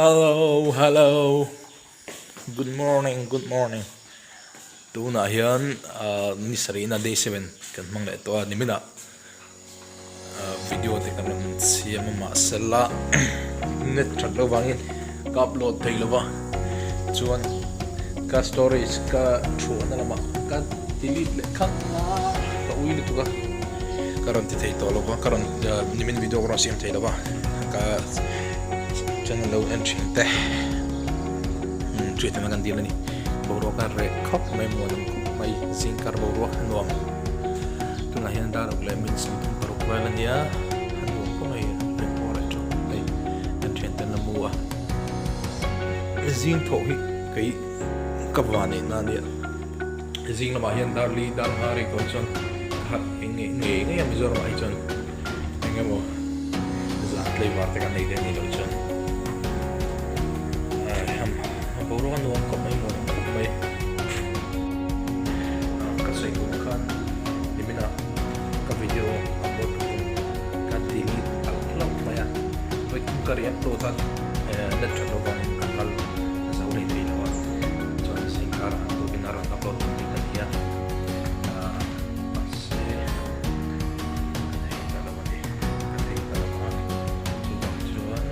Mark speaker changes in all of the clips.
Speaker 1: Hello hello good morning good morning tunah hian ah ni sarihna day seven kan hmang leh tawh a niminah ah video te kan rawn siam a mahsela net that loh vangin ka upload thei lo va chuan ka storage ka thuahna lamah ka delete leh kha ka ui lutuk a ka rawn ti thei tawh lo va ka rawn nimin video ka rawn siam thei lo va ka channel lo en thin te hriat na kan dil a ni boruak a reh khawp mai muan ang khawp mai zing kar boruak a nuam tunah hian dar ruk leh min 36 vel a nia a nuam khawp mai reh pawh a reh tha khawp mai kan thian ten a mu a zing thawh hi kei ka va neih na ania. Zing lamah hian dar li dar nga rei tawh chuan ka harh ngei ngei ngei a Mizoram ah hi chuan eng emaw zan tlaivar te kan nei te anih loh chuan a boruak a nuam khawp mai muan ang khawp mai ka sawi tur ang khan nimin ah ka video upload ka tum ka delete palh hlauh mai a vawiin ka re upload a net that loh vangin ka kal zo leh thei lo a chuan zingkar an tukin a rawn upload tur tih ka ni a mahse ka thei ta lo a ni ka thei ta lo a chuvang chuan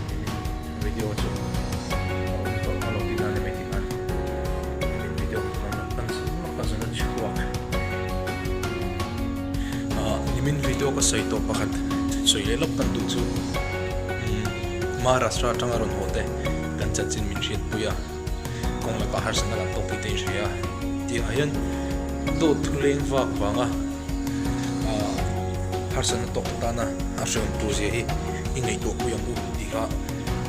Speaker 1: nimin video chu a awm tawh a lo ti dan a ni mai tih khan nimin video kha chuan kan lawk a zun a chhuak nimin video ka sawi tawh pakhat sawi leh lawk kan duh chu Maharashtra atanga rawn haw te kan chanchin min hriatpui a kawng lakah harsatna kan tawk tih te in hria a tiangah hian dawt thu leng vak vanga ah harsatna tawk te tana a hreawm tur zia hi i ngaihtuah pui ang u tih kha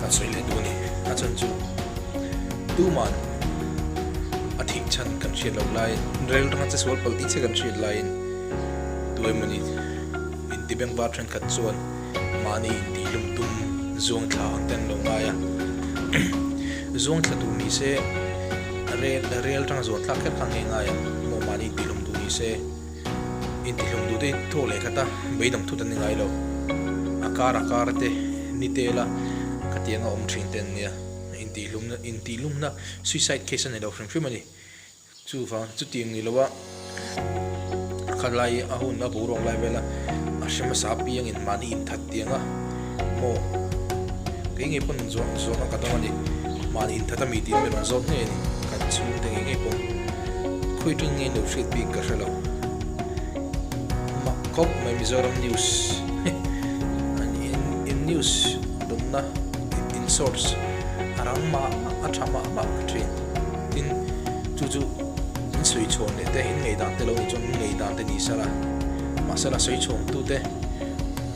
Speaker 1: kan sawi leh duh a ni a chhan chu tuman a thih chhan kan hriat loh lai rel atanga che sual palh tih che kan hriat laiin tu emawni intibengvar thenkhat chuan Mahni intihlum tum zuang thla ang te an lo ngai a, zuang thla duh ni se rel rel atanga zuan thlak kher kha an ngei ngai ang, maw mahni intihlum duh ni se intihlum duh te hi thawk leh khat a, beidawng thut an ni ngai lo, a kar a kar te ni tel a khatiang a awm thin te an nia, intihlumna intihlumna suicide case a ni lo hrim hrim a ni. Chuvang chutiang ni loa a khat lai a hun a boruak lai vela a hre hmasa apiangin mahni inthat tiang a maw kei ngei pawn zawh zawhna ka dawng a ni mahni inthat ami tih mi rawn zawt ngei a ni kan chhungte ngei ngei pawn khawi ṭin ngei lo hriat bik ka hre lo mak khawp mai Mizoram news in news dawnna in source a rang mah a ṭha mah mah ka ṭhin. Tin, chu chu in sawi chhawn leh te, in ngaihdan te lo nih chuan in ngaihdan te ni sela, mahsela sawi chhawngtute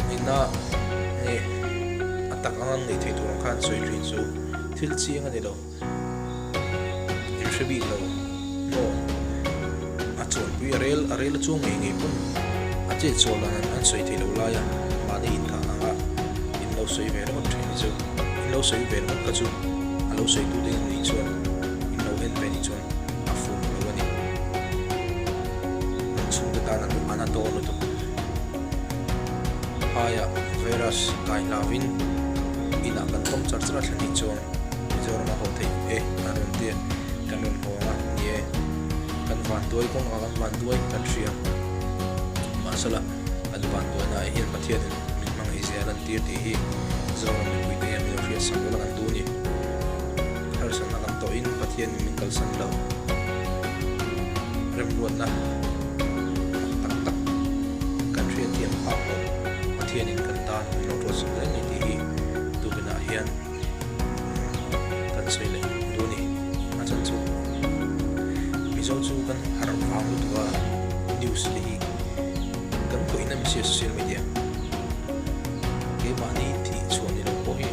Speaker 1: nihna nge a tak anga an ngaih theih tur ang khan sawi thin chu thil chiang a ni lo, in hre bik lo maw? A chuanpui a rel a rel a chuang ngei ngei pawn a chet chhuah dan an sawi theih loh laia mahni inthah anga in lo sawi ve ringawt thin hi chu in lo sawi ve ringawt kha chu a lo sawi tu ding nih chuan in lo en ve nih chuan a fuh lo a ni. An chhungte tan an an a dawn lutuk. Phaiah virus kai hlauvin inah kan tawm char char a thlen nih chuan Mizoram a haw theih e an rawn ti a, kan rawn haw ang a ni e. Kan vanduai kawngah kan vanduai kan hria. Mahsela an vanduaina ah hian Pathianin min hmangaih zia a lantir tih hi Zoram mipuite hian min lo hriatsak ula kan duh a ni. Harsatna kan tawhin Pathianin min kalsan lo. Remruatna mak tak tak kan hriatthiam phak loh Pathianin kan tan min lo ruatsak reng a ni tih hi tukinah hian kan sawi leh duh a ni. A chhan chu Mizo chu kan harh vang lutuk a news te hi kan khawih na misia social media keimahni thih chhuah ni lo pawh hi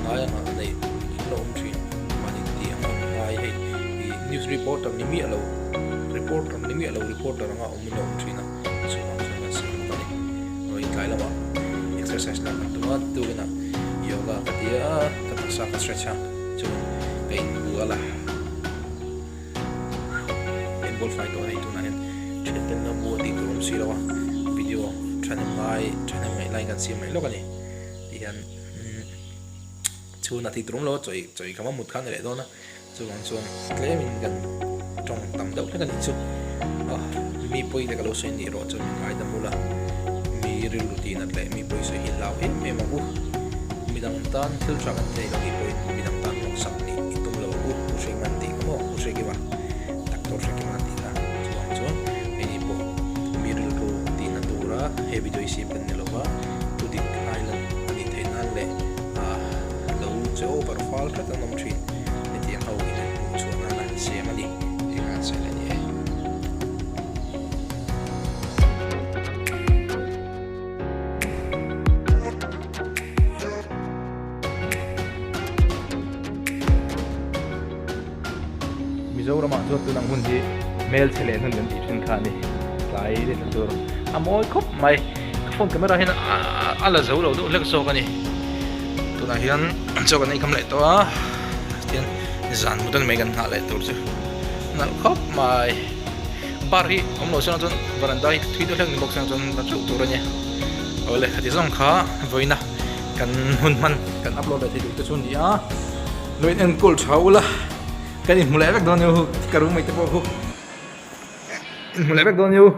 Speaker 1: ngai anga a neih in la awm thin mahni tih anga ngai hei ih news reporter ni miah lo reporter ni miah lo reporter anga awm in la awm thin a chuvang chuan kan sawi bawk a ni vawiin tlai lamah exercise lak kan tum a tukin ah yoga ka ti a ka taksa ka stretch a chuan ka inbual a. Enkawl fai tawh a nei tunah hian thian ten la bu a tih tur awm si lo a video thahnem ngai thahnem ngaih laiin kan siam mai lawk a ni. hian chhunah tih tur awm lo a chawi chawi kham a mut kha a ni leh dawn a. Chuvang chuan tlemin kan tawng tam deuh hlek a nih chu. Mi pawi te ka lo sawi nih erawh chuan min ngaidam ula, mi rilru tihnat leh mi pawi sawi hi hlau em em ang u. Midang tan thil tha kan nei loh hi pawhin midang tan hnawksak nih i tum lo ang u. Pu Hrekima an tih kha maw? Pu Hrekima, Doctor Hrekima an tih kha. Chuvang chuan keini pawh mi rilru tihna tura he video hi siam kan ni lova, thudik hailan a nih theih nan leh Lo che over fal hret an awm thin. Hetiang ho in an hmuh chhuah nana siam a ni tih kha an sawi leh ni e. Mizoramah chuan tun ang hun hi hmelchhe leh hnun kan tih thin kha a ni. Tlai leh tla tur a mawi khawp mai. Ka phone camera hian a la zo lo deuh hlek zawk a ni. Tunah hian chaw kan ei kham leh tawh a, tihian zan mut a ni mai kan nghah leh tur chu nalh khawp mai. Bar hi awm lo sela chuan varanda hi thui deuh hlek ni bawk sela chuan la teuh tur a nia. Awle khati zawng kha vawiina kan hun hman kan upload leh thei duh te chu a ni a. Lo in enkawl tha ula kan inhmu leh vek dawn nia hu ka room mate pawh hu inhmu leh vek dawn nia hu.